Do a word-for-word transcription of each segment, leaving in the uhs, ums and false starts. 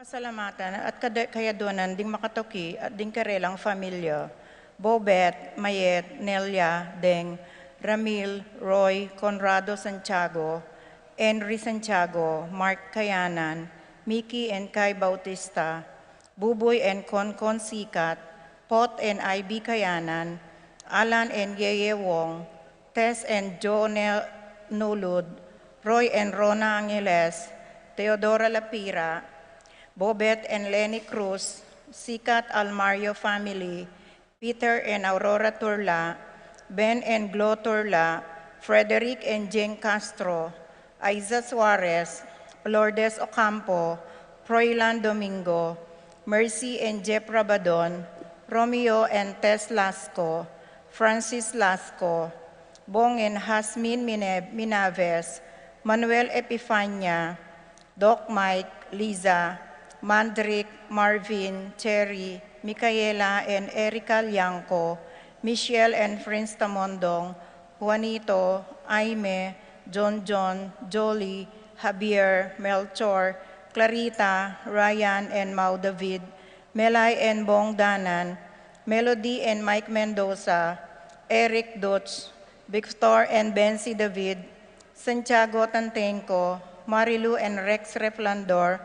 Salamatan at kada kayaduanan ding makatuki at ding karelang familia, Bobet, Mayet, Nelia, Deng, Ramil, Roy, Conrado Santiago, Henry Santiago, Mark Kayanan, Mickey and Kai Bautista, Buboy and Concon Sikat, Pot and Ivy Kayanan, Alan and Yeye Wong, Tess and Jonel Nulud, Roy and Rona Angeles, Teodora Lapira, Bobet and Lenny Cruz, Sikat Almario family, Peter and Aurora Turla, Ben and Glo Turla, Frederick and Jane Castro, Aiza Suarez, Lourdes Ocampo, Froilan Domingo, Mercy and Jeff Rabadon, Romeo and Tess Lasco, Francis Lasco, Bong and Hasmin Mine-, Minaves, Manuel Epifania, Doc Mike, Liza, Mandrick, Marvin, Cherry, Micaela and Erica Liangco, Michelle and Prince Tamondong, Juanito, Aime, John John, Jolie, Javier, Melchor, Clarita, Ryan and Mau David, Melay and Bong Danan, Melody and Mike Mendoza, Eric Dutch, Victor and Bensi David, Santiago Tantenco, Marilu and Rex Reflandor,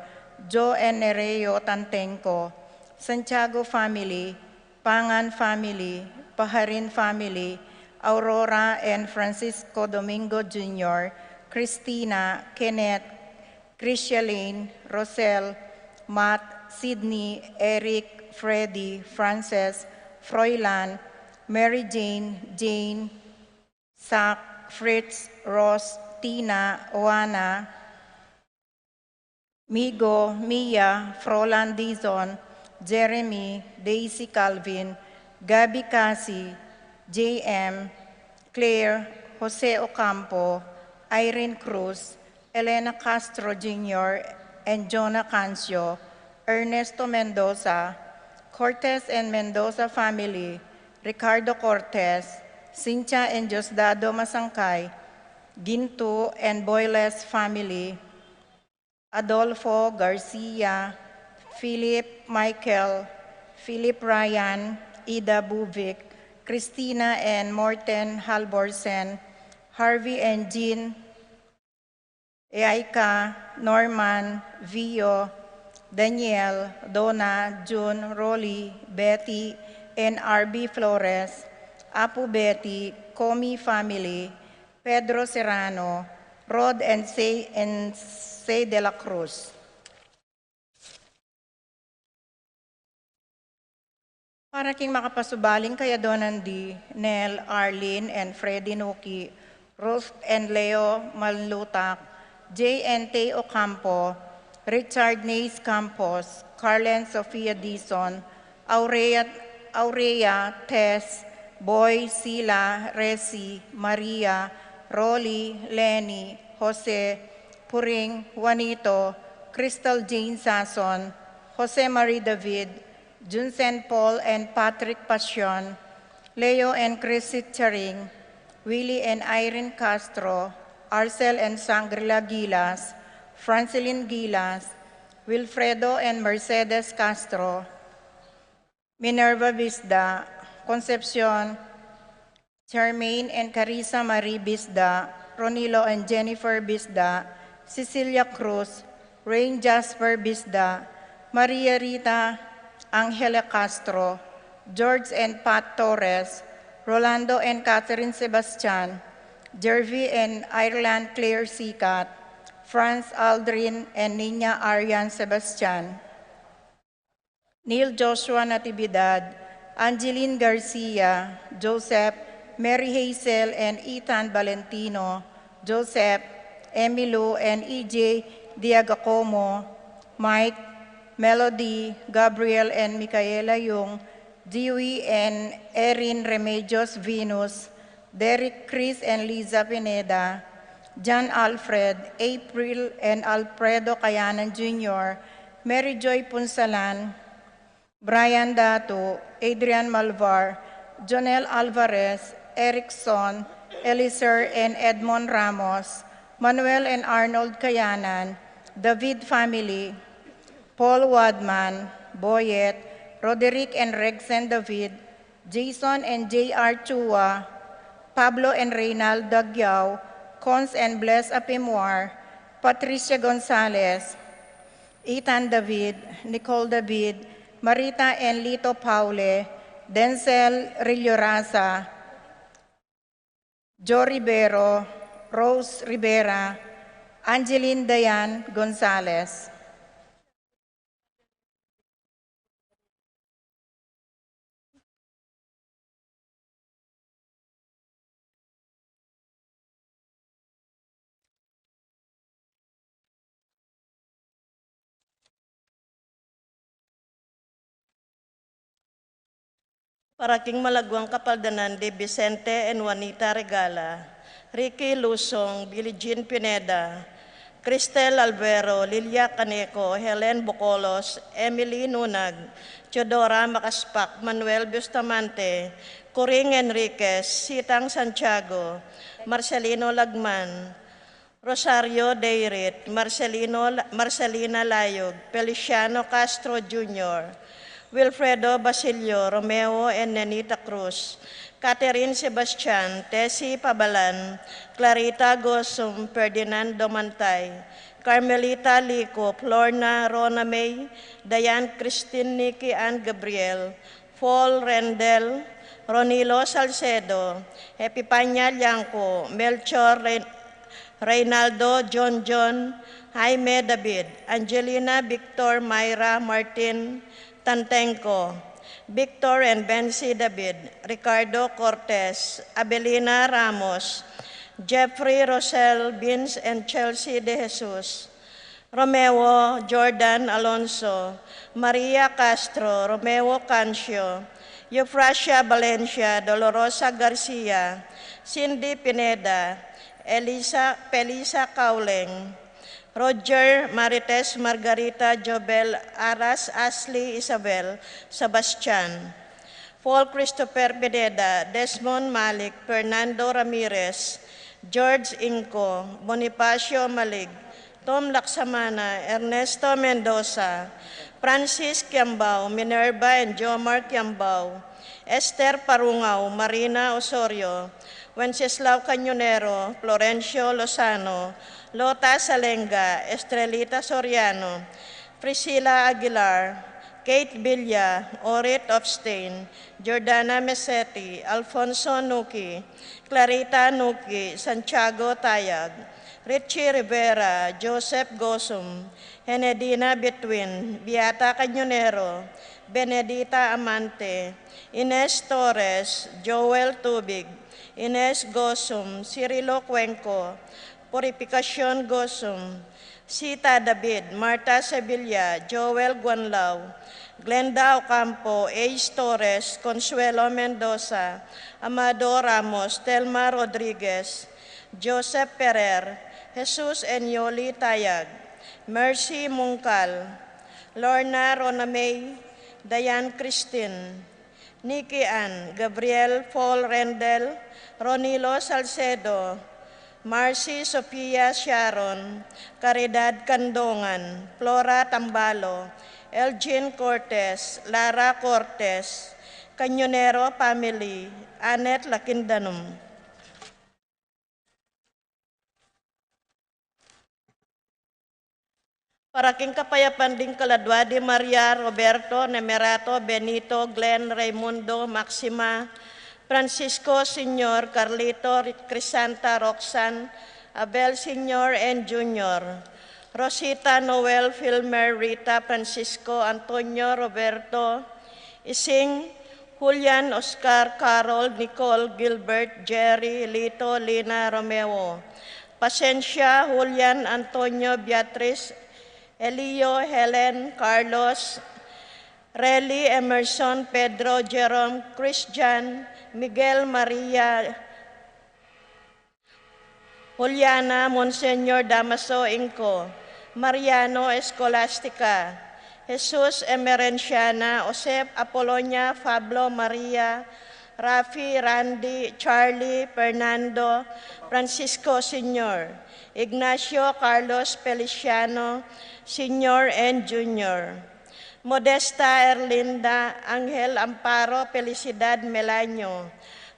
Joe and Nereo Tantenco, Santiago family, Pangan family, Paharin family, Aurora and Francisco Domingo Junior, Christina, Kenneth, Christialine, Rosel, Matt, Sydney, Eric, Freddy, Frances, Froilan, Mary Jane, Jane, Zach, Fritz, Ross, Tina, Juana, Migo, Mia, Froilan Dizon, Jeremy, Daisy Calvin, Gabby Casi, J M, Claire, Jose Ocampo, Irene Cruz, Elena Castro Junior and Jonah Cancio, Ernesto Mendoza, Cortez and Mendoza family, Ricardo Cortez, Cynthia and Diosdado Masangkay, Ginto and Boyles family, Adolfo Garcia, Philip Michael, Philip Ryan, Ida Buvic, Christina and Morten Halvorsen, Harvey and Jean, Eaika, Norman, Vio, Daniel, Donna, June, Rolly, Betty, and R B Flores, Apu Betty, Comi family, Pedro Serrano, Rod and Say, and Say de la Cruz. Para king makapasubaling kayaduanan di Nel, Arlene, and Freddy Nuki, Ruth and Leo Manlutak, J and Tay Ocampo, Richard Nace Campos, Carl and Sofia Dizon, Aurea, Aurea, Tess, Boy, Sila, Resi, Maria, Rolly, Lenny, Jose, Puring, Juanito, Crystal Jane Sason, Jose Marie David, Junsen Paul and Patrick Pasion, Leo and Chrissy Charing, Willie and Irene Castro, Arcel and Sangrila Gilas, Francilin Gilas, Wilfredo and Mercedes Castro, Minerva Bisda, Concepcion, Charmaine and Carissa Marie Bisda, Ronilo and Jennifer Bisda, Cecilia Cruz, Rain Jasper Bisda, Maria Rita Angela Castro, George and Pat Torres, Rolando and Catherine Sebastian, Jervy and Ireland Claire Sikat, Franz Aldrin and Nina Arian Sebastian. Neil Joshua Natividad, Angeline Garcia, Joseph, Mary Hazel and Ethan Valentino, Joseph, Emilou and E J Diagacomo, Mike, Melody, Gabriel and Micaela Yung, Dewey and Erin Remedios Venus, Derek, Chris and Liza Pineda, John Alfred, April and Alfredo Kayanan Junior, Mary Joy Punsalan, Brian Datu, Adrian Malvar, Jonel Alvarez, Erickson, Eliser and Edmond Ramos, Manuel and Arnold Kayanan, David family, Paul Wadman, Boyet, Roderick and Rexen David, Jason and J R Chua, Pablo and Reynald Dagyao, Cons and Bless Apimwar, Patricia Gonzalez, Ethan David, Nicole David, Marita and Lito Paule, Denzel Rilloraza, Joe Rivero, Rose Rivera, Angeline Dayan Gonzalez. Para king malaguang kapaldanan di Vicente and Juanita Regala, Ricky Lusong, Billie Jean Pineda, Cristel Alvero, Lilia Caneco, Helen Bocolos, Emily Nunag, Teodora Macaspac, Manuel Bustamante, Coring Enriquez, Sitang Santiago, Marcelino Lagman, Rosario Deirit, Marcelino, Marcelina Layog, Feliciano Castro Junior, Wilfredo Basilio, Romeo and Nenita Cruz, Catherine Sebastian, Tessie Pabalan, Clarita Gosum, Ferdinand Domantay, Carmelita Licup, Lorna Rona May, Diane Christine, Nikki Ann Gabriel, Paul Rendel, Ronilo Salcedo, Epipania Liangco, Melchor Rein-, Reynaldo John John, Jaime David, Angelina Victor Myra Martin Tantenco, Victor and Bency David, Ricardo Cortez, Abelina Ramos, Jeffrey Rosel, Vince and Chelsea De Jesus, Romeo Jordan Alonso, Maria Castro, Romeo Cancio, Eufrasia Valencia, Dolorosa Garcia, Cindy Pineda, Elisa, Felisa Cauleng, Roger, Marites, Margarita, Jobel, Aras, Ashley, Isabel, Sebastian, Paul Christopher Pineda, Desmond Malik, Fernando Ramirez, George Inco, Bonifacio Malig, Tom Laksamana, Ernesto Mendoza, Francis Kiambao, Minerva and Jomar Kiambao, Esther Parungao, Marina Osorio, Wenceslao Cañonero, Florencio Lozano, Lota Salenga, Estrelita Soriano, Priscilla Aguilar, Kate Villa, Orit Opstein, Jordana Meseti, Alfonso Nuki, Clarita Nuki, Santiago Tayag, Richie Rivera, Joseph Gosum, Henedina Betwin, Beata Cañonero, Benedita Amante, Ines Torres, Joel Tubig, Ines Gosum, Cirilo Cuenco, Purificacion Gosum, Sita David, Marta Sevilla, Joel Guanlao, Glenda Ocampo, Ace Torres, Consuelo Mendoza, Amado Ramos, Telma Rodriguez, Joseph Ferrer, Jesus and Yoli Tayag, Mercy Mungkal, Lorna Ronamay, Diane Christine, Nikki Ann, Gabriel Paul Rendel, Ronilo Salcedo, Marcy Sofia Sharon, Caridad Candongan, Flora Tambalo, Elgin Cortez, Lara Cortez, Cañonero family, Annette Lakindanum. Para king kapayapan ding kaladua di Maria, Roberto, Nemerato, Benito, Glenn, Raimundo, Maxima, Francisco, Senior, Carlito, Crisanta, Roxanne, Abel Senior and Junior, Rosita, Noel, Filmer, Rita, Francisco, Antonio, Roberto, Ising, Julian, Oscar, Carol, Nicole, Gilbert, Jerry, Lito, Lina, Romeo, Pasensia, Julian, Antonio, Beatriz, Elio, Helen, Carlos, Relly, Emerson, Pedro, Jerome, Christian, Miguel, Maria, Juliana, Monsignor Damaso Inco, Mariano, Escolastica, Jesus, Emerenciana, Josep, Apolonia, Pablo, Maria, Rafi, Randy, Charlie, Fernando, Francisco Senior, Ignacio, Carlos, Feliciano Senior and Junior, Modesta, Erlinda, Angel, Amparo, Felicidad, Melanio,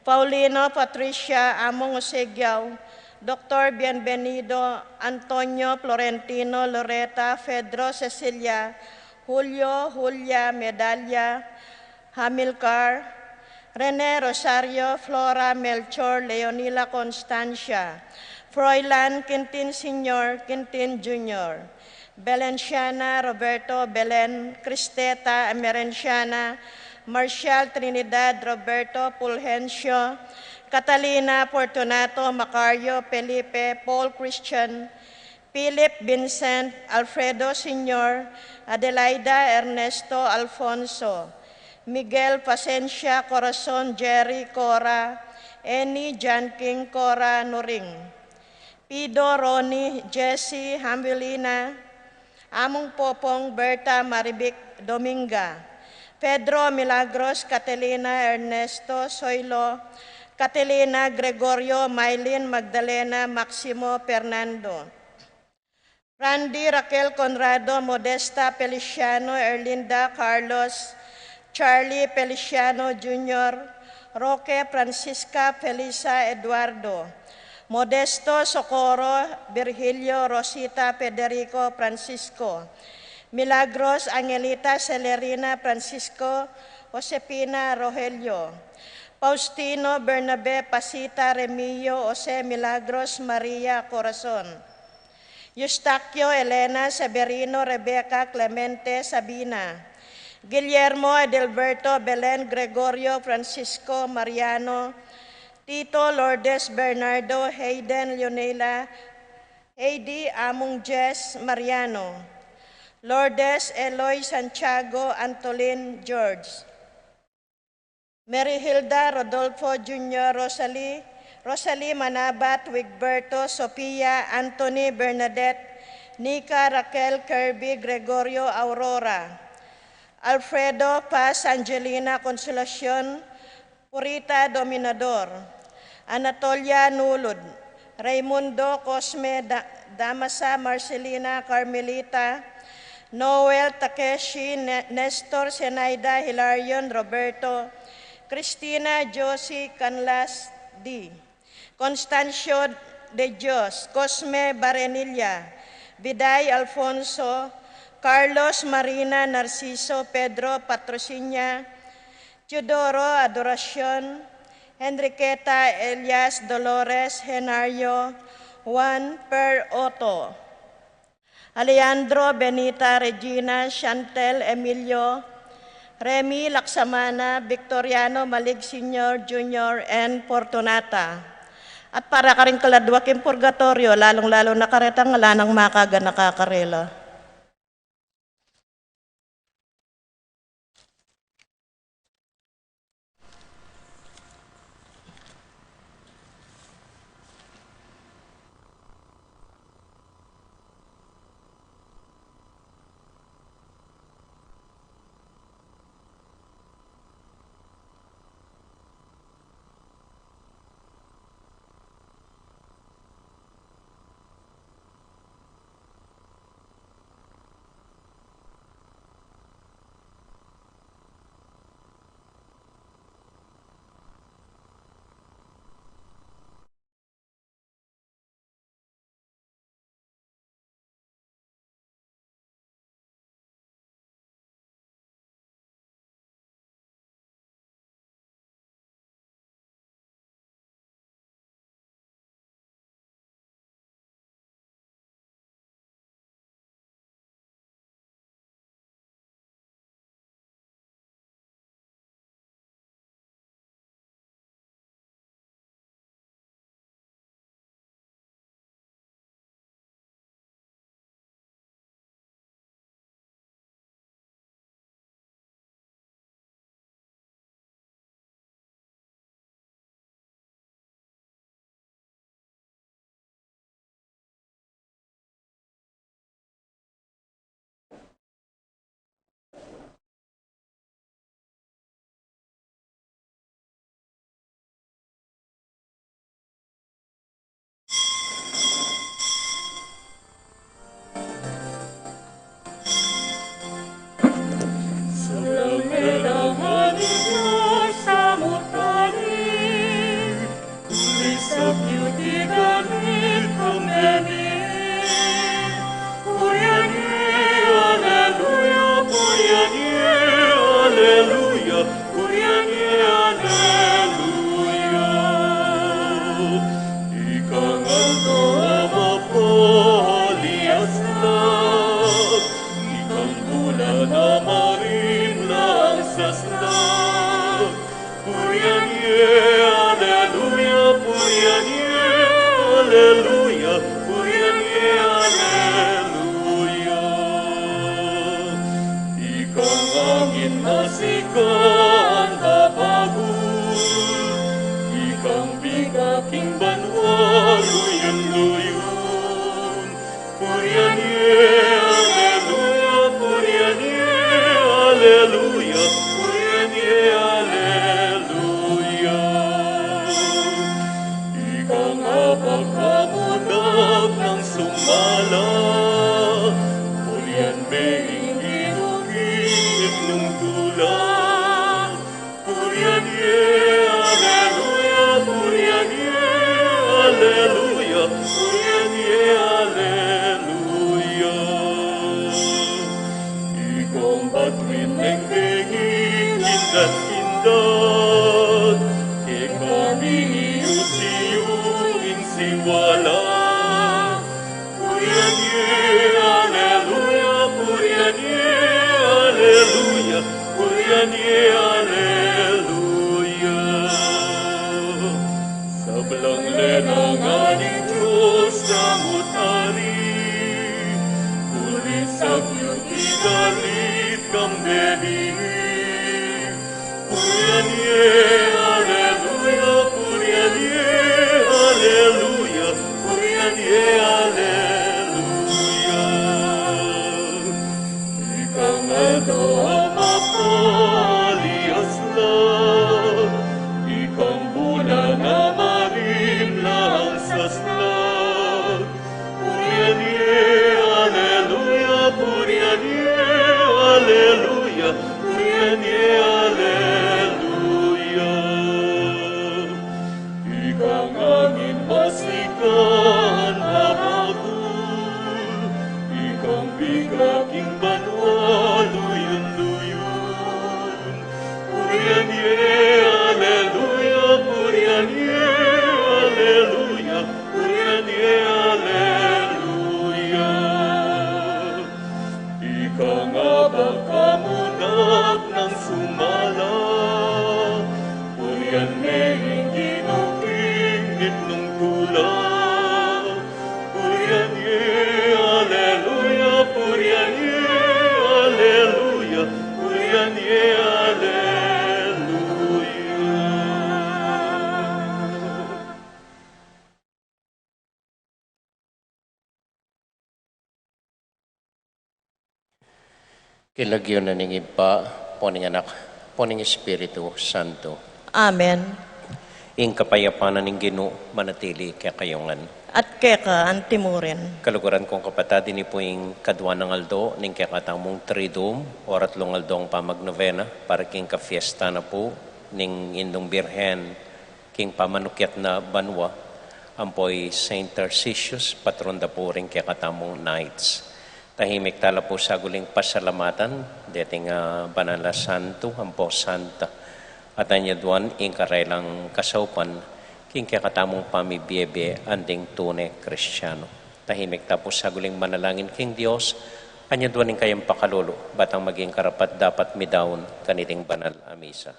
Paulino, Patricia, Among Osegiao, Doctor Bienvenido, Antonio, Florentino, Loreta, Pedro, Cecilia, Julio, Julia, Medalia, Hamilcar, Rene, Rosario, Flora, Melchor, Leonila, Constancia, Froilan, Quintin Senior, Quintin Junior, Belenciana, Roberto, Belen, Cristeta, Emerenciana, Marcial, Trinidad, Roberto, Fulgencio, Catalina, Fortunato, Macario, Felipe, Paul, Christian, Philip, Vincent, Alfredo Senior, Adelaida, Ernesto, Alfonso, Miguel, Pasencia, Corazon, Jerry, Cora, Annie, John King, Cora, Nuring, Pido, Ronnie, Jessie, Hamilina, Among Popong, Berta, Marivic, Dominga, Pedro, Milagros, Catalina, Ernesto, Soilo, Catalina, Gregorio, Mylene, Magdalena, Maximo, Fernando, Randy, Raquel, Conrado, Modesta, Feliciano, Erlinda, Carlos, Charlie, Feliciano Junior, Roque, Francisca, Felisa, Eduardo, Modesto, Socorro, Virgilio, Rosita, Federico, Francisco, Milagros, Angelita, Celerina, Francisco, Josefina, Rogelio, Faustino, Bernabe, Pasita, Remio, Jose, Milagros, Maria, Corazon, Eustaquio, Elena, Severino, Rebeca, Clemente, Sabina, Guillermo, Edilberto, Belen, Gregorio, Francisco, Mariano, Tito, Lourdes, Bernardo, Hayden, Leonela, Heidi, Among Jess, Mariano, Lourdes, Eloy, Santiago, Antolin, George, Mary Hilda, Rodolfo Junior, Rosalie, Rosalie Manabat, Wigberto, Sofia, Anthony, Bernadette, Nika, Raquel, Kirby, Gregorio, Aurora, Alfredo, Paz, Angelina, Consolacion, Purita, Dominador, Anatolia, Nulud, Raimundo, Cosme, Da-, Damasa, Marcelina, Carmelita, Noel, Takeshi, Ne-, Nestor, Zenaida, Hilarion, Roberto, Cristina, Josie, Canlas, D, Constancio, De Dios, Cosme, Barenilla, Biday, Alfonso, Carlos, Marina, Narciso, Pedro, Patrocinia, Teodoro, Adoracion, Enriqueta, Elias, Dolores, Henario, Juan, Per, Otto, Alejandro, Benita, Regina, Chantel, Emilio, Remy, Laksamana, Victoriano, Malig Senior, Junior, and Fortunata. At para karing kaladua king purgatorio, lalung-lalu na karetang ala nang makaganaka karela. king banua luyun-luyun. Purian ye, aleluya, purian ye, aleluya, purian ye, aleluya. Ika nga pakamunag nang sumala, purian me ing Ginu king mitmung tula. Purian ye, aleluya, purian ye, aleluya, purian ye, aleluya. Ikang batuin ning bengi kindat-kindat, kekami iyus yu ing siwala. Purian ye, aleluya, purian ye, aleluya, purian ye, aleluya. Sablang lenangan ning Dios tamu tari, uling sakyup ing dalit kambe dili. Purian ye, aleluya, purian ye, aleluya, purian ye, aleluya. Ikang aldo a mapalias la, ikang bulan a marimlang sasla. Purian ye, aleluya, purian ye, aleluya, purian ye, aleluya. Ikang angin masikan a bakul, ikang biga king banua luyun-luyun. Purian ye, aleluya, purian ye, aleluya, purian ye, aleluya. Ikang abak a munag nang sumala, purian me ing Ginu king mitmung tula. Purian ye, aleluya, purian ye, aleluya, purian ye, aleluya. King lagyu na ning Ibpa, ampo ning Anak, ampo ning Espiritu Santo. Amen. Ing kapayapan na ning Ginu manatili kekayu ngan. At keka antimurin. Kaluguran kung kapatad, ini pu ing kadua nang aldo ning kekatamung Triduum, o atlung aldong pamagnovena, para king kafiesta na pu ning Indung Birhen king pamanukyat na banua, ampo i Saint Tarcisius, patron da pu ring kekatamung Knights. Tahimik tala pu saguling pasalamatan deting, ah, banal a santo ampo santa, at anyaduan ing karelang kasaupan king kekatamung pamibiebie anting tune Kristiano. Tahimik ta pu saguling manalangin king Dios, anyaduan ing kayang pakalulu, ba tang maging karapat-dapat midaun kaniting banal a misa.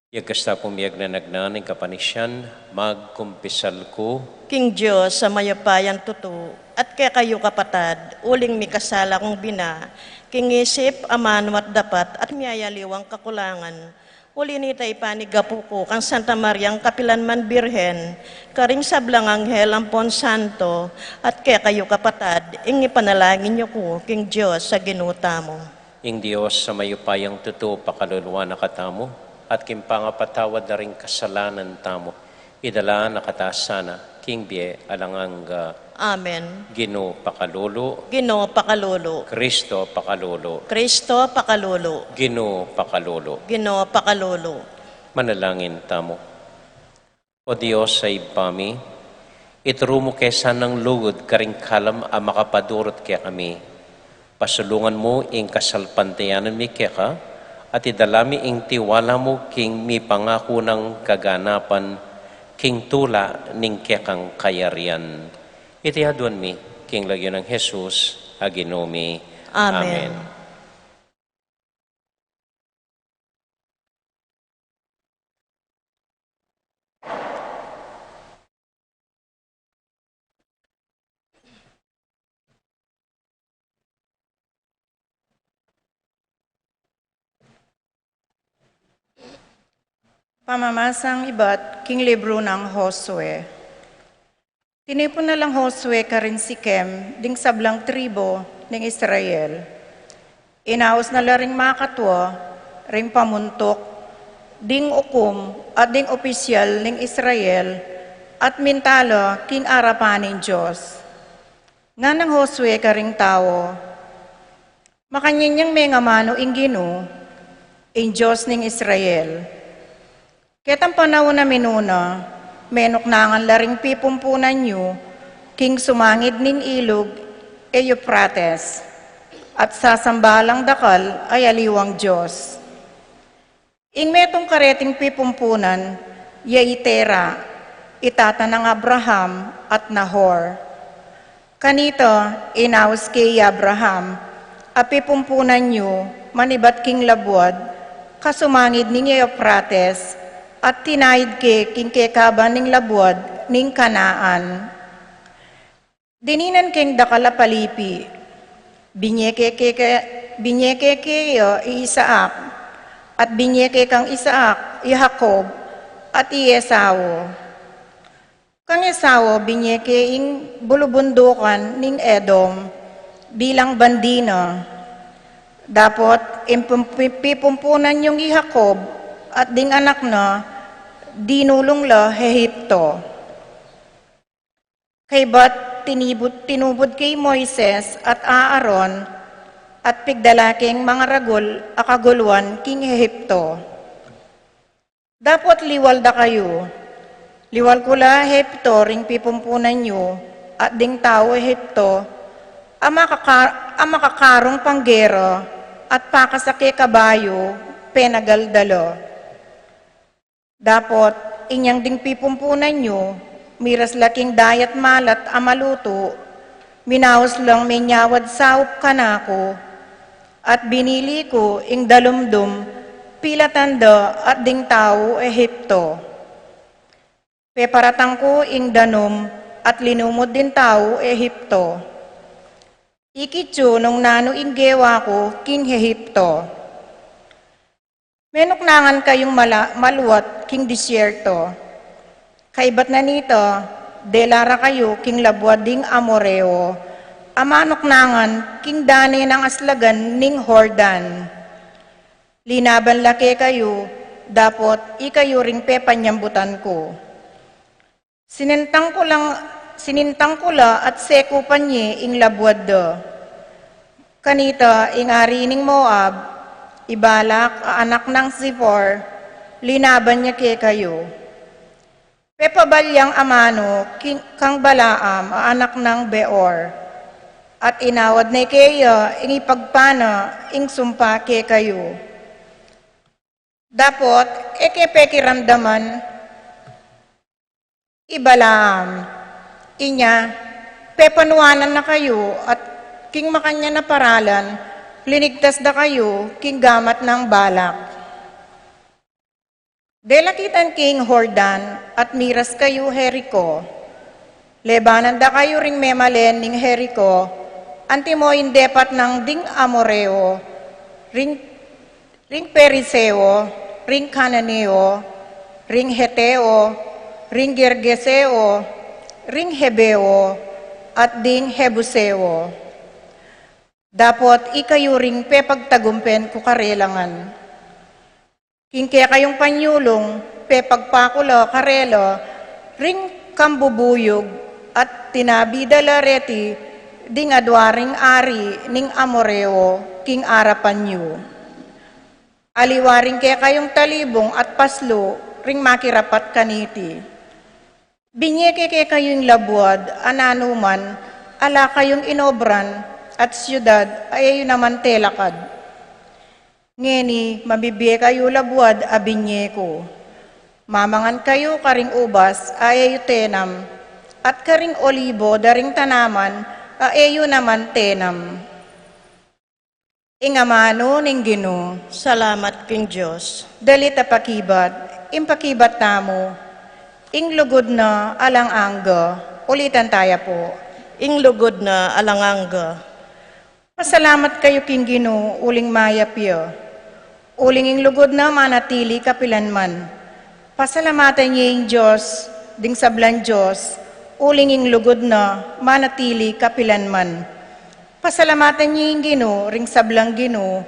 Iyagkas ta pu miyagnanagnan ing kapanisian, magkumpisal ku king Dios a mayupayang tutu, at kekayu kapatad, uling mikasala kung bina, king isip, amanu at dapat, at miyayaliwang kakulangan. Uli nita ipanigapu ku kang Santa Mariang kapilan man Birhen, karing sablang anghel ampon santo, at kekayu kapatad, ing ipanalangin yu ku king Dios a Ginu tamu. Ing Dios a mayupayang tutu pakaluluan na katamu, at king pangapatawad da ring kasalanan tamu, idala na kata sana king bie alang angga. Amen. Ginu pakalulu. Ginu pakalulu. Kristo pakalulu. Kristo pakalulu. Ginu pakalulu. Ginu pakalulu. Manalangin tamu. O Dios a Ibpa mi, ituru mu ke sanang lugud karing kalam a makapadurut kekami. Pasulungan mu ing kasalpantayanan mi keka, at idala mi ing tiwala mu king mipangaku nang kaganapan, king tula ning kekang kayarian. Iti aduan mi king lagyu nang Jesus a Ginu mi. Amen. Amen. Pamamasang ibat king libru nang Josue. Tinipun na lang Josue karin Sichem ding sablang tribu ning Israel. Inaus na la ring makatua, ring pamuntuk, ding ukum at ding opisyal ning Israel, at minta la king arapan ning Dios. Nganang Josue karing tau, Makanyan yang mengamanu ing Ginu, ing Dios ning Israel. Ketang panaun a minuna, menuknangan la ring pipumpunan yu king sumangid ning ilug Eufrates, at sasamba lang dakal a aliwang dios. Ing metung kareting pipumpunan, ya i Tera, i tata nang Abraham at Nahor. Kanita, inaus ke i Abraham a pipumpunan yu manibat king labuad kasumangid ning Eufrates, at tinaid ke king kekaban ning labuad ning Kanaan. Dininan keng dakal a palipi. Binie ke, ke, ke, binie ke keya i Isaac, at binie ke kang Isaac i Jacob at i Esau. Kang Esau binie ke ing bulubundukan ning Edom bilang bandi na. Dapot ing pum-, pi-, pipumpunan yung i Jacob at ding anak na dinulung la Egipto. Kaybat tinibud, tinubud ke i Moises at Aaron at pigdala keng mangaragul a kaguluan king Egipto. Dapot liwal da kayu. Liwal ku la Egipto ring pipumpunan yu, at ding tau Egipto a makaka-, a makakarung panggera at pakasake kabayu, penagal da la. Dapot inyang ding pipumpunan yu, miras la king dayat malat a malutu, minaus lang menyawad saup kanaku, at binili ku ing dalumdum pilatan da at ding tau Egipto. Peparatang ku ing danum at linumud ding tau Egipto. Ikit yu nung nanu ing gewa ku king Egipto. Menuknangan kayung mala-, maluat king disyerto. Kaybat na nita, dela ra kayu king labuad ding Amoreo a manuknangan king dane nang aslagan ning Jordan. Linaban la kekayu, dapot ikayu ring pepanyambutan ku. Sinintang ku lang, sinintang ku la at sekupan ye ing labuad da. Kanita ing ari ning Moab, i Balak a anak nang Zippor, linaban ya kekayu. Pepabalyang amanu king, kang Balaam a anak nang Beor, at inawad ne keya ing ipagpana ing sumpa kekayu. Dapot e ke pekiramdaman i Balaam. Inya, pepanuanan na kayu at king makanyan a paralan, linigtas da kayu king gamat nang Balak. Delakitan ke ing Jordan at miras kayu Jerico. Lebanan da kayu ring memalen ning Jerico, antimo ing depat nang ding Amoreo, ring ring Perizeo, ring Cananeo, ring Heteo, ring Gergeseo, ring Hebeo, at ding Jebuseo. Dapot ikayu ring pepagtagumpen ku karela ngan. King kekayung panyulung, pepagpaku la karela ring kambubuyug at tinabi da la reti ding adua ring ari ning Amoreo king arapan yu. Aliwa ring kekayung talibung at paslu ring makirapat kaniti. Binie ke kekayu ing labuad a nanuman a ala kayung inobran at siudad a e yu naman telakad. Ngeni, mabibie kayu labuad a binie ku. Mamangan kayu karing ubas a e yu tenam, at karing olibo da ring tanaman a e yu naman tenam. Ing amanu ning Ginu. Salamat king Dios. Dalit a pakibat, ing pakibat tamu, ing lugud na alang angga. Ulitan taya pu. Ing lugud na alang angga. Pasalamat kayu king Ginu, uling mayap ya. Uling ing lugud na manatili kapilanman. Pasalamatan ye ing Dios, ding sablang Dios, uling ing lugud na manatili kapilanman. Pasalamatan ye ing Ginu, ring sablang Ginu,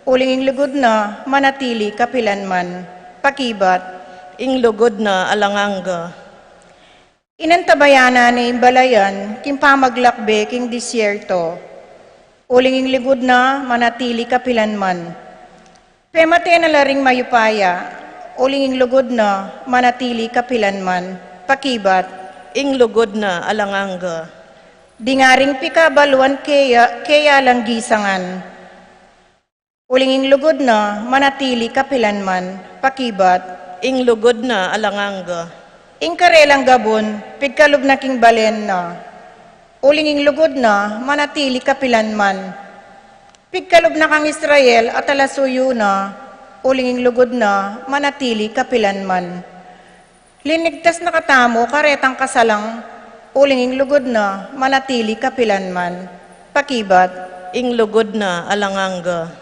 uling ing lugud na manatili kapilanman. Pakibat. Ing lugud na alang angga. Inantabayanan ne ing balayan king pamaglakbe king disyerto, uling ing lugud na manatili kapilanman. Pemate na la ring mayupaya, uling ing lugud na manatili kapilanman. Pakibat. Ing lugud na alang angga. Ding aring pikabaluan keya, keya lang gisangan, uling ing lugud na manatili kapilanman. Pakibat. Ing lugud na alang angga. Ing karelang gabun pigkalub na king balen na, uling ing lugud na manatili kapilanman. Pigkalub na kang Israel at talasuyu na, uling ing lugud na manatili kapilanman. Linigtas na katamu karetang kasalang, uling ing lugud na manatili kapilanman. Pakibat. Ing lugud na alang angga.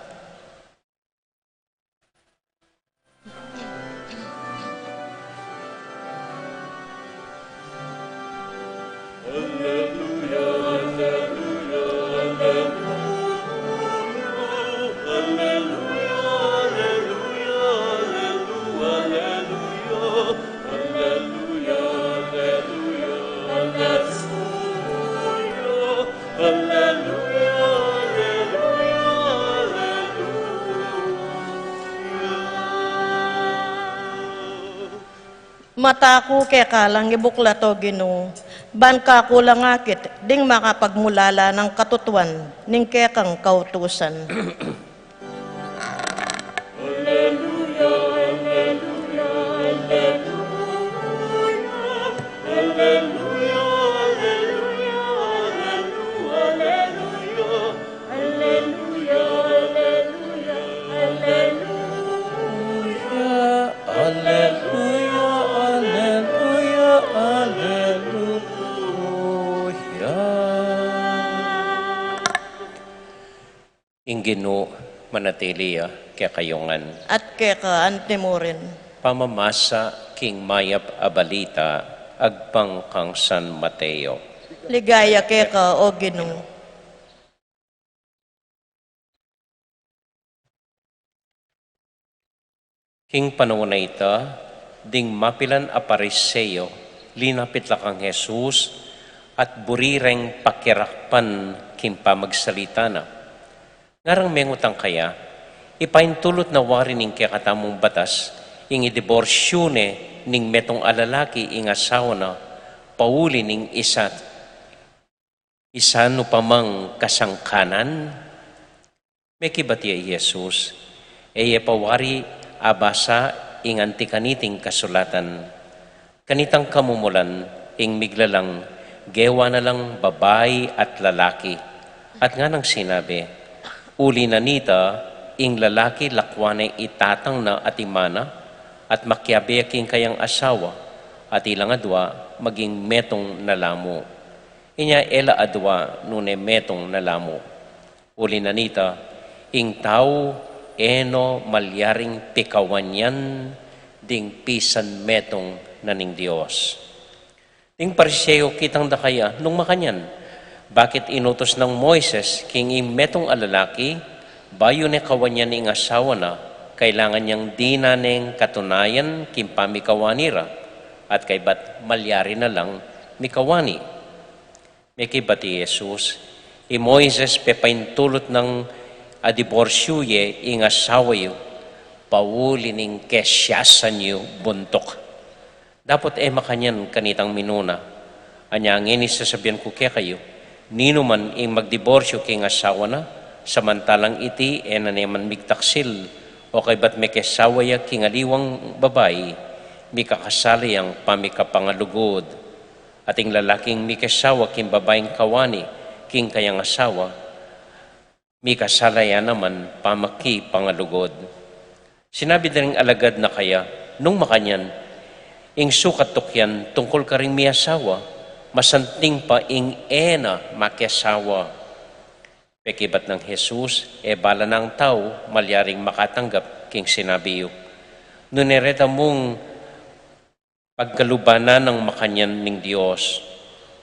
Mata ku keka lang ibuklat, o Ginu, ban kaku lang akit ding makapagmulala nang katutuan ning kekang kautusan. Aleluya, aleluya, aleluya, aleluya. Ing Ginu manatili ya kekayu ngan. At keka antimurin. Pamamasa king mayap a balita agpang kang San Mateo. Ligaya keka, o Ginu. King panaun a ita, ding mapilan a Pariseo linapit la kang Jesus at buri reng pakirakpan king pamagsalita na. Ngarang mengutang kaya, ipaintulut na wari ning kekatamung batas ing idiborsyu ne ning metung a lalaki ing asawa na pauli ning isa, isa nu pamang kasangkanan? Mekibat ya i Jesus, e ye pa wari abasa ing anti kaniting kasulatan? Kanitang kamumulan, ing miglalang gewa na lang babai at lalaki. At nganang sinabi, uli na nita, ing lalaki lakwan ne i tatang na at i ina na, at makiabe ya king kayang asawa, at ilang adwa maging metung na la mu. Inya e la adwa nune metung na la mu. Uli na nita, ing tau e no malyaring pikawan yan ding pisan metung na ning Dios. Ding Pariseo kitang da kaya nung makanyan, bakit inutus nang Moises king ing metung a lalaki, bayu ne kawan yan ing asawa na, kailangan yang dinan neng katunayan king pamikawani ra, at kaybat malyari na lang mikawani? Mekibat i Jesus, i Moises pepaintulut nang adiborsyu ye ing asawa yu, pauli ning kesiasan yu buntuk. Dapot e makanyan kanitang minuna. Anya ngeni sasabian ku kekayu, ninuman ing magdiborsyu king asawa na, samantalang iti e na ne man migtaksil, o kaybat mekesawa ya king aliwang babai, mikakasala yang pamikapangalugud. At ing lalaking mikesawa king babaing kawani king kayang asawa, mikasala ya naman pamakipangalugud. Sinabi da ring alagad na kaya, nung makanyan, ing sukat tukyan tungkul karing miasawa, masanting pa ing e na makiasawa. Pekibat nang Jesus, e bala nang tau malyaring makatanggap king sinabi yu. Nune reta mung Pagkaluban na nang makanyan ning Dios,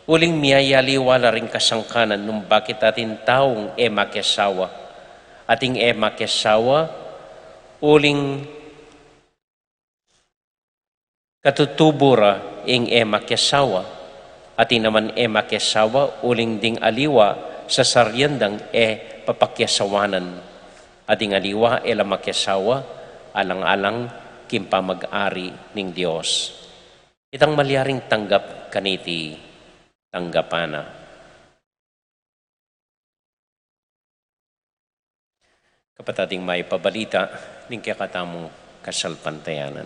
uling miyayaliwa la ring kasangkanan nung bakit atin taung e makiasawa. Ating e makiasawa, uling katutubu ra ing e makiasawa. Atin naman e makiasawa, uling ding aliwa sasaryan dang e papakiasawanan. Ating aliwa e la makiasawa, alang-alang king pamag-ari ning Dios. Itang malyaring tanggap kaniti, tanggapan na. Kapatad, ing mayap a balita ning kekatamung kasalpantayanan.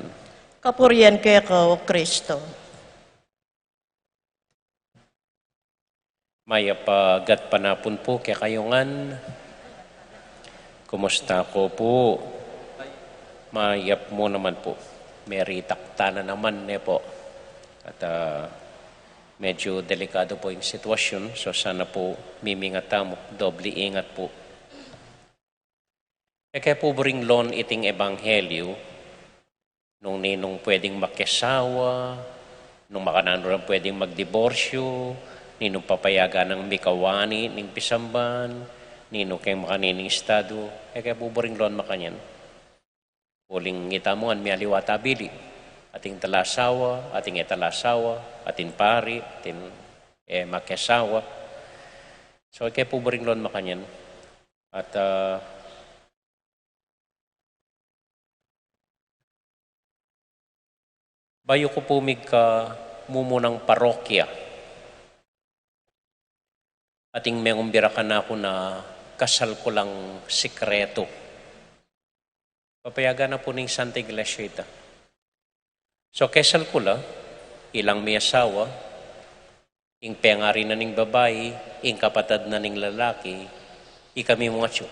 Kapurian keka, O Kristo. Mayap a gatpanapun pu kekayu ngan. Kumusta ko pu? Mayap mu naman pu. Meritaktan na naman ne pu. At, ah, medyo delikado pu ing sitwasyun. So sana pu mimingat tamu, doble ingat pu. E ke pu buring lawn iting ebanghelyu, nung ninung pwedeng makiasawa, nung makananu lang pwedeng magdiborsyu, ninung papayagan nang mikawani ning pisamban, ninu keng makanining estadu, e ke pu buring lawn makanyan. Uling itamu ngan mialiwa tabili, ating talasawa, ating e talasawa, ating pari, ating e makiasawa. So, e ke pu buring lawn makanyan. At, ah, bayu ku pu migka mumunang parokya, ating mengumbira kanaku na kasal ku lang sikretu. Papayagan na pu ning Santa Iglesia ita. So, kesal ku la, ilang miasawa, ing pengari na ning babai, ing kapatad na ning lalaki, ikami mu atyu.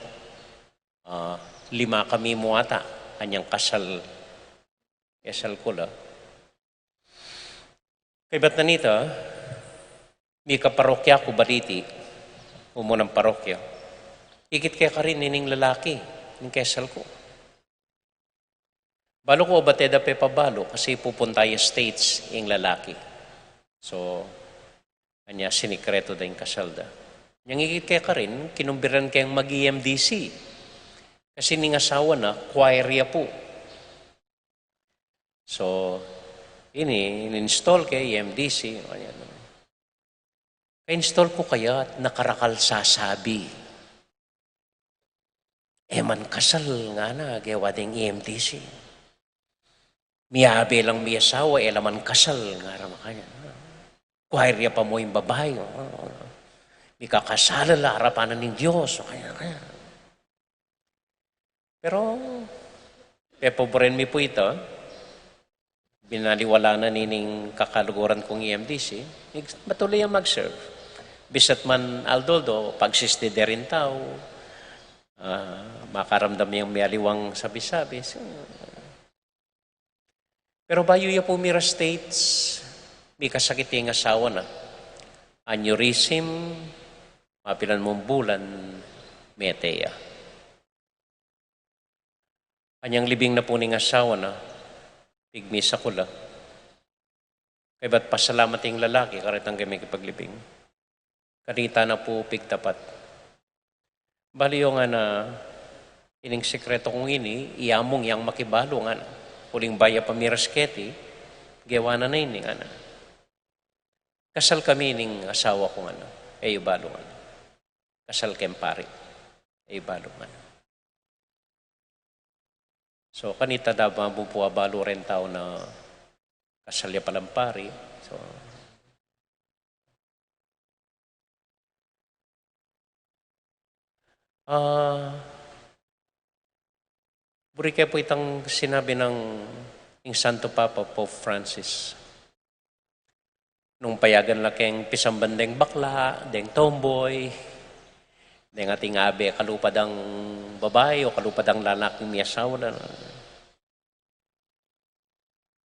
Ah, lima kami mu ata, anyang kasal, kesal ku la. Kaybat na nita, mika parokya ku baliti, mumunang parokya. Ikit ke karin ining lalaki, ning kesal ku. Balu ku obat e da pepabalu kasi pupunta ya States ing lalaki. So, anya sinikretu da ing kasal da. Nyang ikit ke karin, kinumbiran keng mag-E M D C. Kasi ning asawa na, choir ya pu. So, ini, in-install ke E M D C, anya na. Ka-install ku kaya at nakarakal sasabi. E man kasal ngana, gewa deng E M D C. Miyabe lang miasawa, e la man kasal ngana makanyan. Choir ya pa mu ing babai, o. Mikakasal la arapan na ning Dios, o kaya, kaya. Pero, pepaburen mi pu ita, binaliwala na nining kakaluguran kung E M D C, mig-, matuloy yang mag-serve. Bisat man aldo-aldo, pagsiste de ring tau, ah, makaramdam yang mialiwang sabi-sabi. So, pero bayu ya pu mira States, mikasakit ya ing asawa na. Aneurysm, mapilan mung bulan, mete ya. Anyang libing na pu ning asawa na, pigmisa ku la. Kaybat pasalamat ing lalaki, karetang keng mekipaglibing. Kanita na pu pigtapat. Balu yu ngana, ining sikretu kung ini, iya mung yang makibalu ngana. Uling bayu pa mira Keti, gewa na na ini ngana. Kasal kami ning asawa ku ngana, e yu balu ngana. Kasal keng pari, e yu balu ngana. So, kanita da ba mu pu abalu reng tau na kasal ya palang pari. So, ah, buri ke pu itang sinabi nang ing Santo Papa, Pope Francis. Nung payagan la keng pisamban deng bakla, deng tomboy, deng ating abe kalupa dang babai o kalupa dang lalaking miasawa na.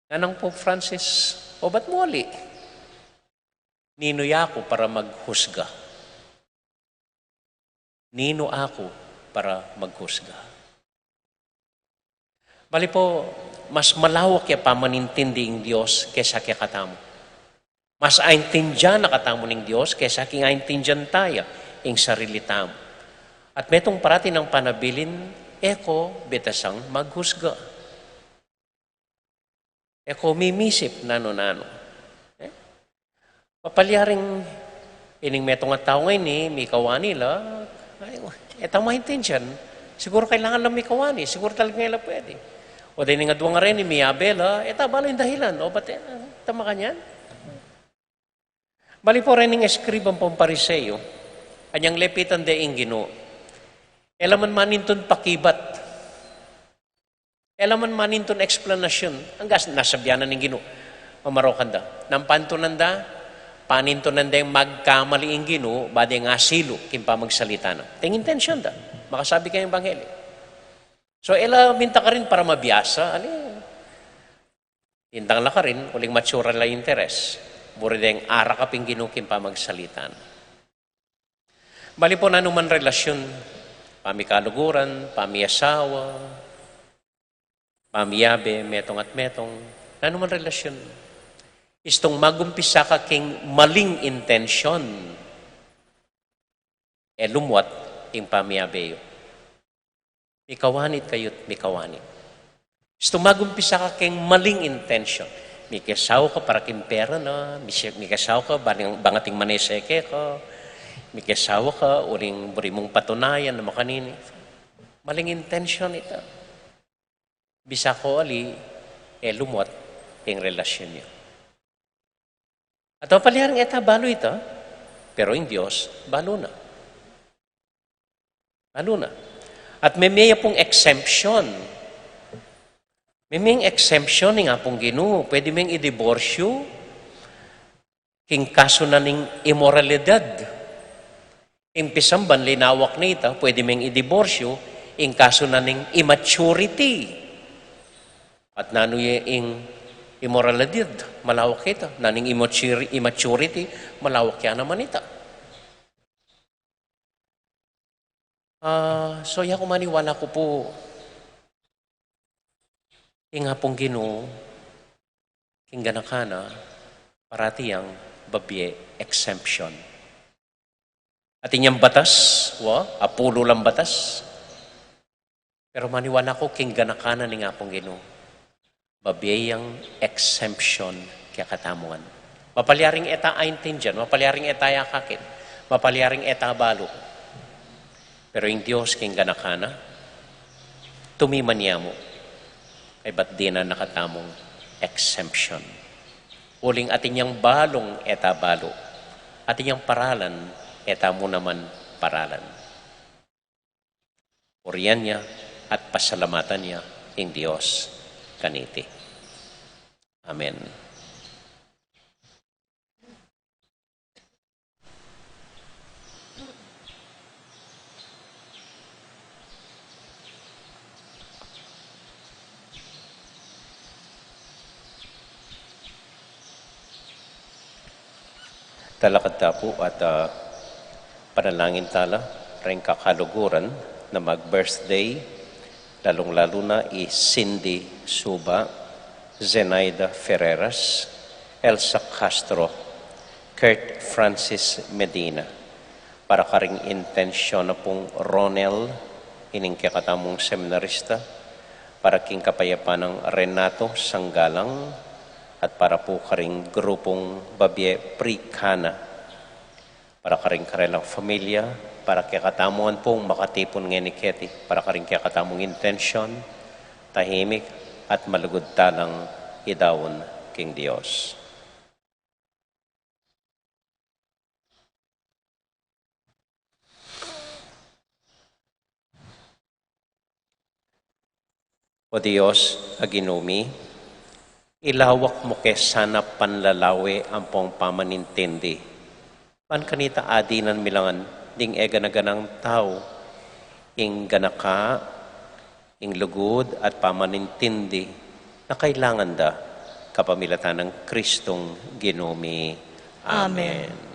Nganang Pope Francis, "O, ba't mu ali? Ninu ya ku para maghusga? Ninu aku para maghusga?" Bali po, Mas malawak ya pamanintindi ing Dios kesa kekatamu. Mas aintindian na katamu ning Dios kesa king aintindian ta ya ing sarili tamu. At metung parati nang panabilin, e ko betasang maghusga. E ko mimisip nanu-nanu. E? Mapalyaring ining metung a tau ngeni, mikawani la, ay, e ta maintindian, siguru kailangan la mikawani, siguru talaga ngeni la pwede. O de ning adua ngeni, miyabe la, e ta balu ing dahilan, o ba't e ta makanyan? Bali pu reng eskriba ampong Pariseo, anyang lepitan de ing Ginu, e la man manintun pakibat. E la man manintun eksplanasyon. Anggang nasabian na ning Ginu, mamarokan da. Nanu pa ing tunan da, panintunan deng magkamali ing Ginu, ba deng asilu king pamagsalita na. Ating intensyon da, makasabi kayang ebanghelyo. So, e la minta karin para mabiasa, ali. Intang la karin, uling matsura la interes. Buri deng arakap ing Ginu king pamagsalita na. Bali pu nanu man relasyon, pamikaluguran, pamiasawa, pamiyabe, metung at metung, nanu man relasyon. Istung magumpisa ka king maling intensyon, e lumwat ing pamiyabe yu. Mikawanit kayu't mikawanit. Istung magumpisa ka king maling intensyon. Mikiasawa ka para king pera na, misi-, mikiasawa ka bang, bang ating manese keka, mikiasawa ka uling buri mung patunayan na makanini. Maling intensyon ita. Bisa ko ali, e lumwat ing relasyon yu. At mapalyaring e ta balu ita, pero ing Dios, balu na. Balu na. At meme ya pung exemption. Meme yang exemption ning Apung Ginu, pwede meng idiborsyu king kasu na ning imoralidad. Ing pisamban linawak na ita, pwede meng idiborsyu ing kasu na ning immaturity. At nanu ya ing imoralidad, malawak ita. Nanu ing immature-, immaturity, malawak ya naman ita. Ah, so, ya ku maniwala ku pu, ing Apung Ginu, king ganaka na, parati yang babie exemption. Atin yang batas, wa, apulu lang batas. Pero maniwala ku king ganaka na ning Apung Ginu, babie yang exemption kekatamu ngan. Mapalyaring e ta aintindian, mapalyaring e ta akakit, mapalyaring e ta balu. Pero ing Dios king ganaka na, tumiman ya mu, kaybat dinan na katamung exemption. Uling atin yang balung e ta balu, atin yang paralan e ta mu naman paralan. Purian ya at pasalamatan ya ing Dios kaniti. Amen. Talakad ta pu at, ah, panalangin tala reng kakaluguran na mag-birthday, lalung-lalu na i Cindy Suba, Zenaida Ferreras, Elsa Castro, Kurt Francis Medina, para karing intensyon na pung Ronel, ining kekatamung seminarista, para king kapayapan nang Renato Sanggalang, at para pu karing grupung babie Pre-Cana, para karing karelang familia, para kekatamu ngan pung makatipun ngeni keti, para karing kekatamung intensyon, tahimik at malugud talang idaun king Dios. O Dios a Ginu mi, ilawak mu ke sana panlalawe ampong pamanintindi. Ban kanita adinan mi la ngan ding e gana-ganang tau ing ganaka, ing lugud at pamanintindi na kailangan da, kapamilatan nang Kristong Ginu mi. Amen. Amen.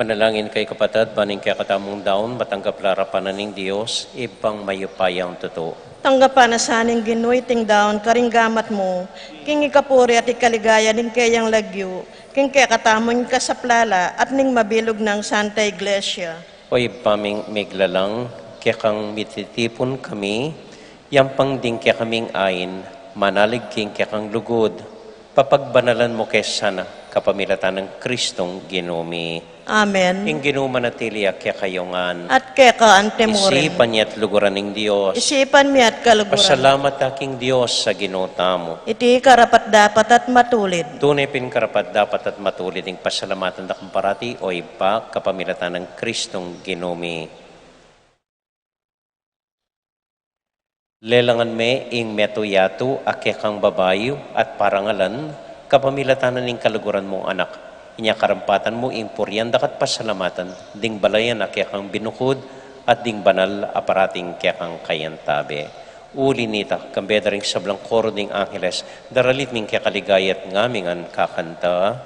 Manalangin kayu, kapatad, ban ing kekatamung daun matanggap la arapan na ning Dios, Ibpang mayupayang tutu. Tanggapan na sa ning Ginu iting daun karing gamat mu, king ikapuri at ikaligaya ning keyang lagyu, king kekatamung kasaplalan at ning mabilug nang Santa Iglesia. O Ibpa ming miglalang, kekang mititipun kami, yampang ding kekaming ain, manalig king kekang lugud, papagbanalan mu ke sana, kapamilatan nang Kristong Ginu mi. Amen. Ing Ginu manatili ya kekayu ngan. At keka antimurin. Isipan ya at luguran ing Dios. Isipan mi at kaluguran. Pasalamat ta king Dios a Ginu tamu. Iti karapat-dapat at matulid. Tune pin karapat-dapat at matulid ing pasalamatan da kang parati, o Ibpa, kapamilatan nang Kristong Ginu mi. Lelangan me ing metung yatu a kekang babayu at parangalan, kapamilatan na ning kaluguran mung Anak. Inya karampatan mu ing purian da ka at pasalamatan, ding balayan a kekang binukud, at ding banal a parating kekang kayantabe. Uli nita, kambe da ring sablang koro ding angeles, daralit ming kekaligaya at ngamingan kakanta.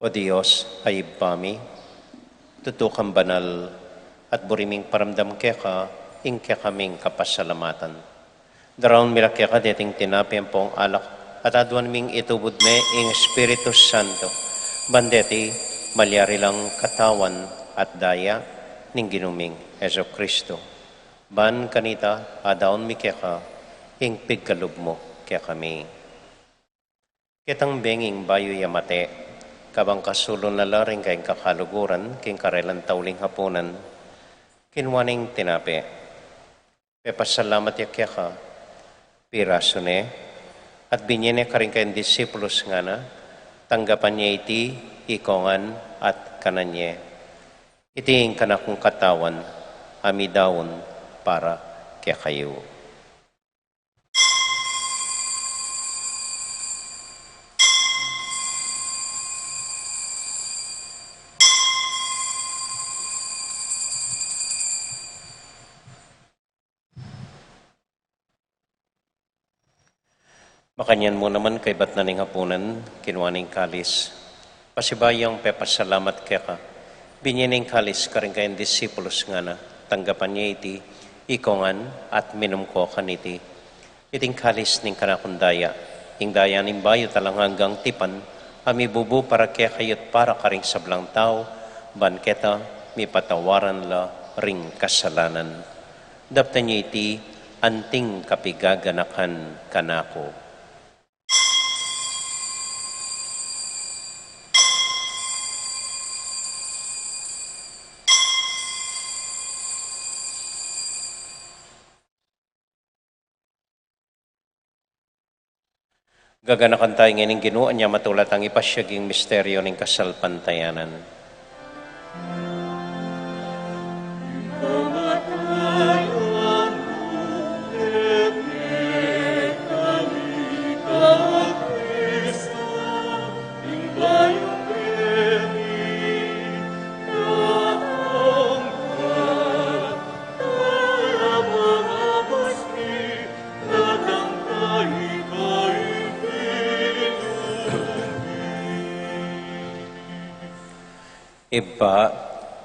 O Dios a Ibpa mi, tutu kang banal, at buri ming paramdam keka ing kekaming kapasalamatan. Daraun mi la keka deting tinape ampong alak, at aduan ming itubud me ing Espiritu Santo, ban deti malyari lang katawan at daya ning Ginu ming Jesucristo. Ban kanita adaun mi keka ing pigkalub mu kekami. Ketang benging bayu ya mate, kabang kasulun na la ring kayang kakaluguran king karelang tauling hapunan, kinua neng tinape, pepasalamat ya keka, pirasu ne, at binye ne karing kayang disipulus, ngana, tanggapan ye iti ikong ngan at kanan ye. Iti ing kanakung katawan a midaun para kekayu. Makanyan mu naman kaybat na ning hapunan, kinua ne ing kalis. Pasibayu yang pepasalamat keka, binye ne ing kalis karing kayang disipulus, ngana, tanggapan ye iti ikong ngan at minum ko kaniti. Iti ing kalis ning kanakung daya, ing daya ning bayu at alang anggang tipan, a mibubu para kekayu at para karing sablang tau, ban keta mipatawaran la ring kasalanan. Daptan ye iti anting kapigaganakan kanaku. Gaganakan taya ngeni ning Ginu, anya matula tang ipasiag ing misteryo ning kasalpantayanan. Ibpa,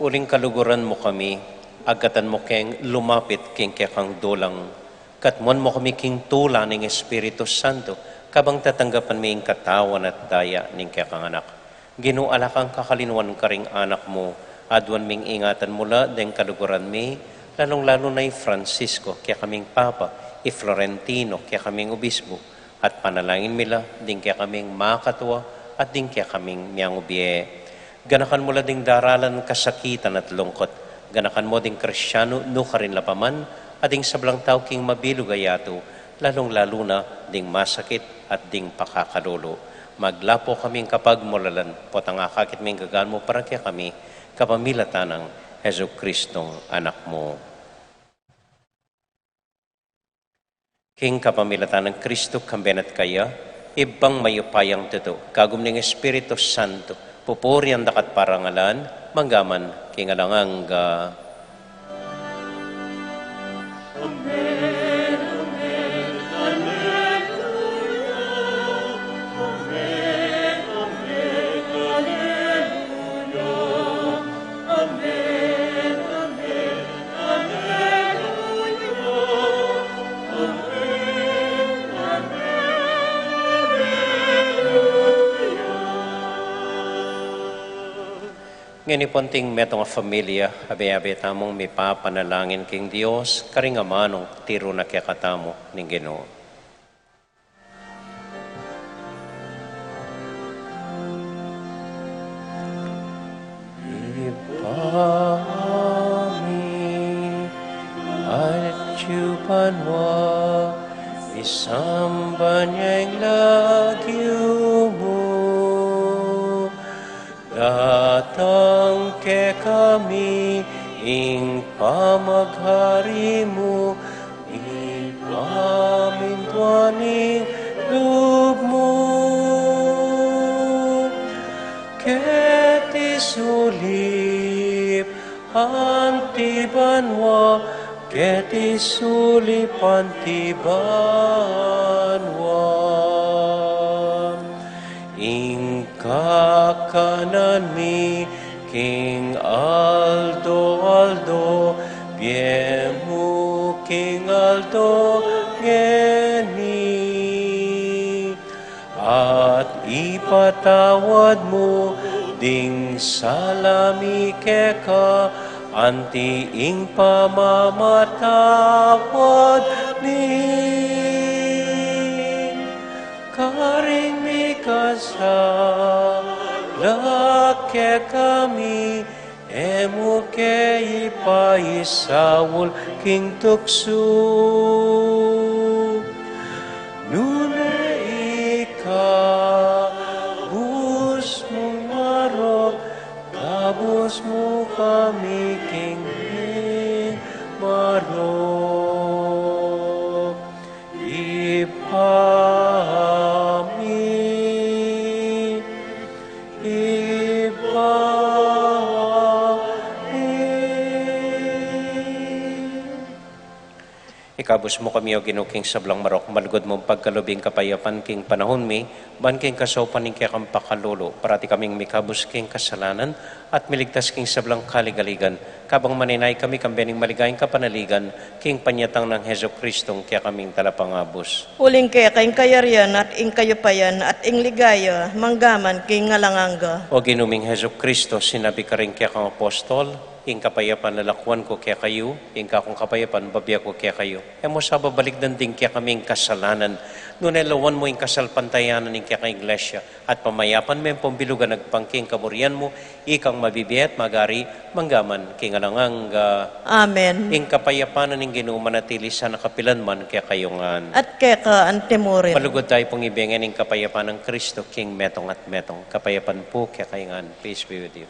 uling kaluguran mu kami, agkatan mu keng lumapit king kekang dulang, katmuan mu kami king tula ning Espiritu Santo, kabang tatanggapan mi ing katawan at daya ning kekang Anak. Ginu, ala kang kakalinuan karing anak mu, aduan ming ingatan mu la deng kaluguran mi, lalung-lalu na i Francisco, kekaming Papa, i Florentino, kekaming Obispo, at panalangin mi la ding kekaming makatua at ding kekaming miangubie. Ganakan mu la ding daralan kasakitan at lungkot. Ganakan mu ding Kristiano nukarin la pa man, at ding sablang tau king mabilug a yatu, lalung-lalu na ding masakit at ding pakakalulu. Maglapo kaming kapagmulalan, potang akakit ming gagaan mu para kekami, kapamilatan nang Jesucristong Anak mu. King kapamilatan nang Kristo, kambe na at kaya, Ibpang mayupayang tutu, kagum ning Espiritu Santo, pupurian da ka at parangalan, mangga man king alang angga. Ngeni pung metung a familia, abe-abe tamung mipapanalangin king Dios, karing amanung tiru na kekatamu ning Ginu. Ibpa mi, atyu ka banua, misamban ya ing lagyu mu, datang kekami ing pamaghari mu, mipamintuan ing lub mu keti sulip anti banua, keti sulip anti banua. Ing kakanan mi king aldo-aldo, bie mu king aldo ngeni. At ipatawad mu ding sala mi keka, anti ing pamamatawad mi karing mikasala kekami, e mu ke ipaisaul king tuksu, nune ikabus mu ing marok, kabus mu kami king marok. Ibpa mi, Ibpa mi. Ikabus mu kami, O Ginu, king sablang marok, malugud mung pagkalub ing kapayapan king panahun mi, ban king kasaupan ning kekang pakalulu, parati kaming mikabus king kasalanan, at miligtas king sablang kaligaligan, kabang manenaya kami kambe ning maligayang kapanaligan, king panyatang nang Jesucristong kekaming Talapangabus. Uling keka ing kayarian at ing kayupayan at ing ligaya, mangga man king alang angga. O Ginu ming Jesucristo, sinabi karing kekang apostol, ing kapayapan lalakuan ku kekayu, ing kakung kapayapan bibie ku kekayu. E mu sa babalikdan ding kekaming kasalanan, Nune lawan mu ing kasalpantayanan ning keka Iglesia, at pamayapan me pung bilugan agpang king kaburian mu, ikang mabibie at magari, mangga man king alang angga. Amen. Ing kapayapan ning Ginu manatili sana kapilan man kekayu ngan. At keka antimurin. Malugud tayu pung ibie ngan ing kapayapan nang Kristo king metung at metung. Kapayapan pu kekayu ngan. Peace be with you.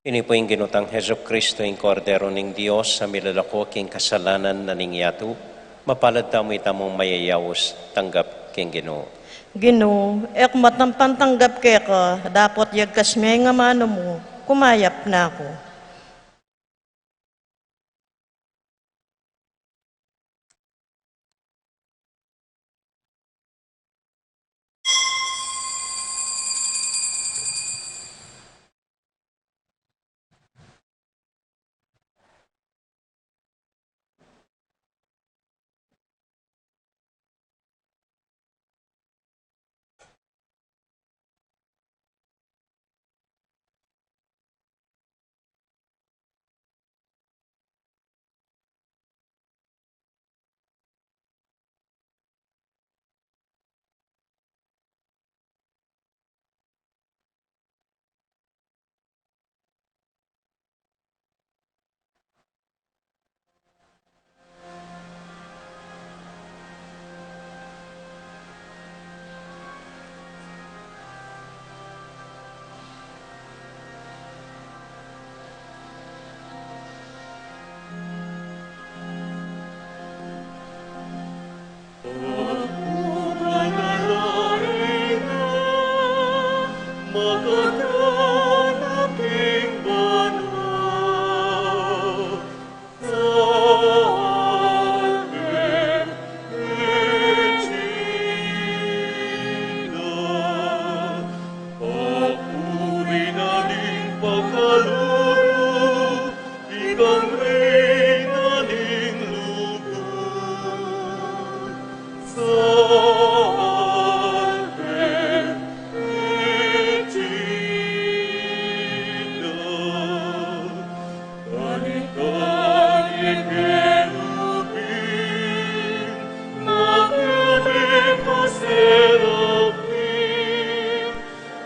Ini pu ing Ginu tang Jesucristo, ing Kordero ning Dios, a milalako king kasalanan na ning yatu. Mapalad tamu itamung mayayaus tanggap king Ginu. Ginu, e ku matampan tanggap keka, dapot yagkas me ing amanu mu, kumayap na ku.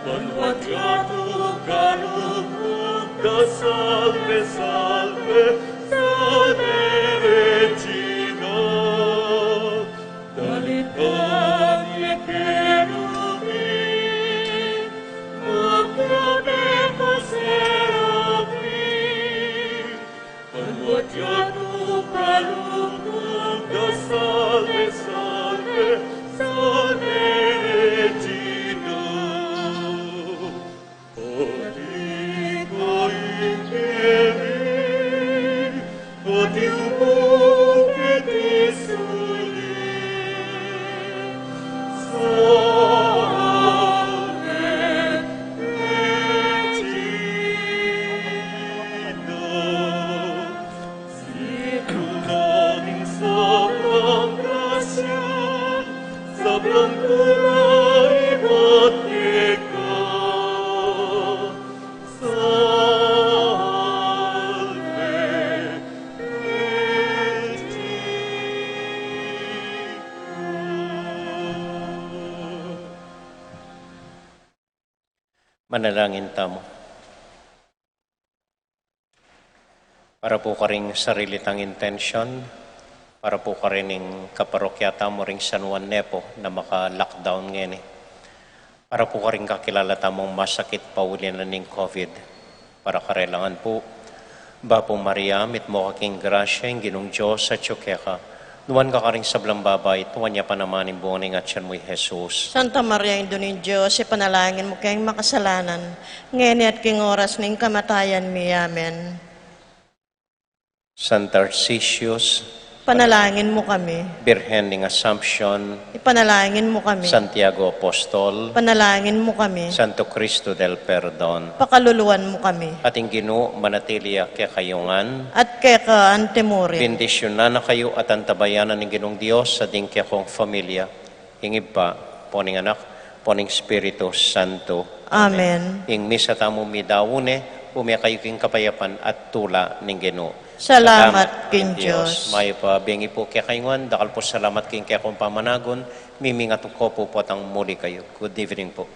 Manuat yatu kalugud da salve, salve, salve Regina. Dalitan ye kerubim, makiabe pa serafim, manuat yatu kalugud da salve, salve, salve Regina. Pati ika ing keri, pati umu keti sulip. Salve Regina. Situ na ning sablang grasya, sablang purari ibat keka. Salve Manalangin tamu. Para pu karing sarili tang intensyon, para pu karing kaparokya tamu ring San Juan Nepo na maka-lockdown ngeni. Para pu karing kakilala tamung masakit pauli na ning COVID. Para karelangan pu, Bapu Maria, mitmu ka king grasya, ing Ginung Dios atyu keka. Nuan ka karing sablang babai, at nuan ya pa naman ing bunga ning atyan mu, i Jesus. Santa Maria, Indu ning Dios, ipanalangin mu keng makasalanan, ngeni at king oras ning kamatayan mi. Amen. San Tarcisius, panalangin mu kami. Birhen ning Assumption, ipanalangin mu kami. Santiago Apostol, panalangin mu kami. Santo Cristo del Perdon, pakaluluan mu kami. At ing Ginu manatili ya kekayu ngan. At keka anti mu rin. Bendisyunan na kayu at antabayanan ning Ginung Dios, at ing kekong familia, ing Ibpa, ampo ning Anak, ampo ning Espiritu Santo. Amen. Amen. Ing misa tamu midaun ne, ume kayu king kapayapan at tula ning Ginu. Salamat king Dios. Mayap a bengi pu kekayu ngan, dakal pung salamat king kekong pamanagun, mimingat ku pu potang muli kayu. Good evening pu.